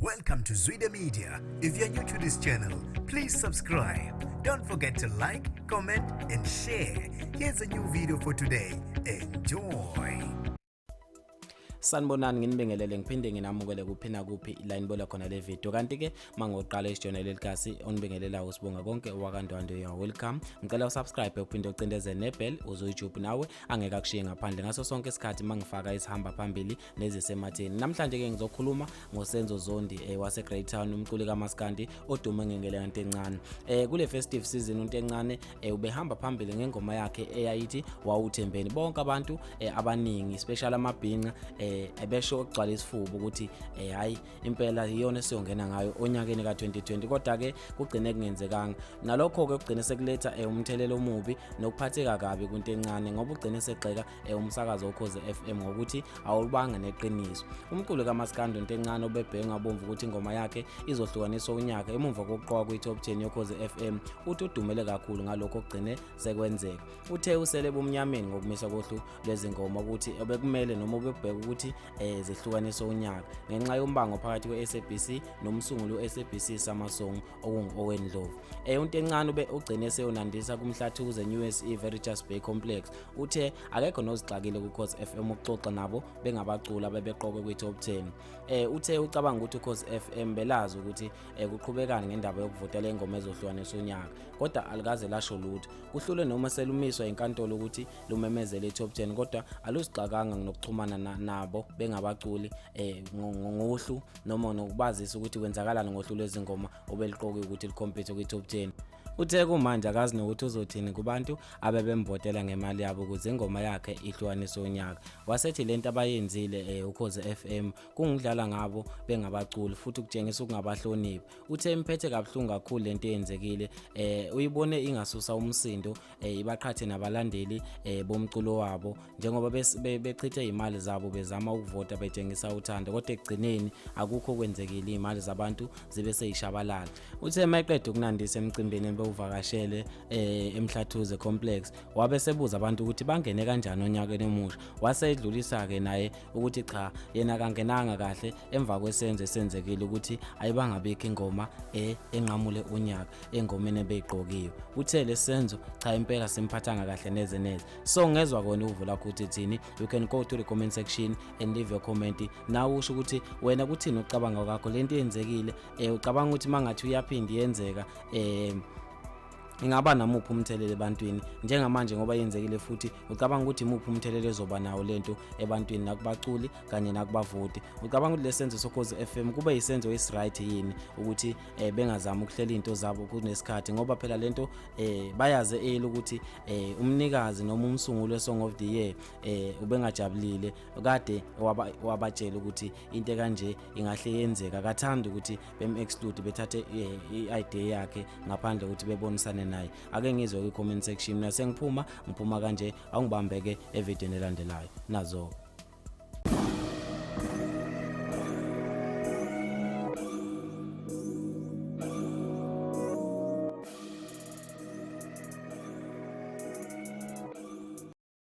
Welcome to Zwida Media. If you're new to this channel, please subscribe. Don't forget to like, comment, and share. Here's a new video for today. Enjoy. Sanibonani, nginibingelele ngiphinde nginamukele kuphi nakuphi la nibola khona le video. Kanti ke mangoqala isijonele leli onibingelelayo usibonga konke owakaNdwandwe, you are welcome. Ngicela usubscribe uphinde ucindeze nebell uzoyijubu nawe angeke akushiye ngaphandle ngaso sonke isikhathi mangifaka isihamba phambili nezisematheni. Namhlanje ke ngizokhuluma ngoSenzo Zondi wase Greytown, umculi kaMaskandi odume ngengele Ntencane. Kule festive season uNtencane ubehamba phambili ngengoma yakhe eyayithi Wawuthembeni. Bonke abantu abaningi, especially amabhinca, ebesho ukugcwala isifuba ukuthi hayi impela iyona esiyongena ngayo onyakeni ka2020, kodwa ke kugcine kungenzekanga. Nalokho ke kugcine sekuletha umthelelo omubi nokuphatheka kabi kuNtencane, ngoba ugcine segxeka umsakazo Ukhozi FM ngokuthi awubanga neqiniso. Umculo kaMaskandi uNtencane ubebhenga abomvu ukuthi ingoma yakhe izohlukaniswa unyaka emuva kokuqokwa kwi-top 10 yoKhozi FM. Uthi udumele kakhulu ngalokho okugcine sekwenzeka. Uthe usele ebumnyameni ngokumisa kohlu lwezingoma ukuthi obekumele noma ubebheka ukuthi zihlukaniswe unyaka ngenxa yombango phakathi kwe-SABC nomsunguli we-SABC Summer Song okungu-Owen Ndlovu. UNtencane ube ugcine seyonandisa kuMhlathuze New Year's Eve eRichards Bay Complex. Uthe akekho nozixakile kuKhozi FM ukuxoxa nabo bengabaculi abebeqokwe kwi-top 10. Uthe ucabanga ukuthi uKhozi FM belazi ukuthi kuqhubekani ngendaba yokuvotela ingoma ezohlukanisa unyaka, kodwa alikaze lasho lutho. Kuhlule noma selumiswa inkantolo ukuthi lumemezele i-top 10, kodwa aluzixakanga nokuxhumana nabo bengabaculi ngohlu noma nokubazisa ukuthi kwenzakalani ngohlu lwezingoma obeliqokiwe ukuthi licompete kwi-top 10. Uthe kumanje akazi nokuthi uzothini kubantu abebemvotela ngemali yabo ukuze ingoma yakhe ihlukaniswe unyaka. Wasethi lento abayenzile Ukhozi FM kungudlala ngabo bengabaculi futhi kutshengisa ukungabahloniphi. Uthe imphethe kabuhlungu kakhulu lento eyenzekile, uyibone ingasusa umsindo, ibaqhathe nabalandeli bomculo wabo njengoba bechithe imali zabo bezama ukuvota betshengisa uthando, kodwa ekugcineni akukho okwenzekile, imali zabantu zibe seyishabalala. Uthe mayeqeda ukunandisa emcimbini ebewuvakashele eMhlathuze Complex, wabe sebuza abantu ukuthi bangene kanjani onyakeni omusha. Wase edlulisa-ke naye ukuthi cha, yena akangenanga kahle emva kwesenzo esenzekile ukuthi ayibangabikho ingoma enqamule unyaka engomeni ebeyiqokiwe. Uthe lesenzo cha impela simphathanga kahle neze neze. So ngezwa kona uvo lakho ukuthi thini. You can go to the comment section and leave your comment nawe usho ukuthi wena kuthini ucabanga kwakho lento eyenzekile. Ucabanga ukuthi mangathi uyaphinda iyenzeka, ingaba namuphi umthelelo ebantwini njengamanje ngoba yenzekile, futhi ucabanga ukuthi imuphi umthelelo ezoba nawo lento ebantwini nakubaculi kanye nakubavoti? Ucabanga ukuthi lesenzo soKhozi FM kube yisenzo esiright yini ukuthi bengazami ukuhlela izinto zabo kunesikhathi, ngoba phela lento bayazi early ukuthi umnikazi noma umsunguli we-Song of the Year ubengajabulile, kade wabatshela ukuthi into kanje ingahle yenzeka, akathandi ukuthi bem-exclude, bethathe i-idea yakhe ngaphandle ukuthi bebonisane naye? Ake ngizwe kwi-comment section. Mina sengiphuma, ngiphuma kanje, awungibambeke evidweni elandelayo nazo.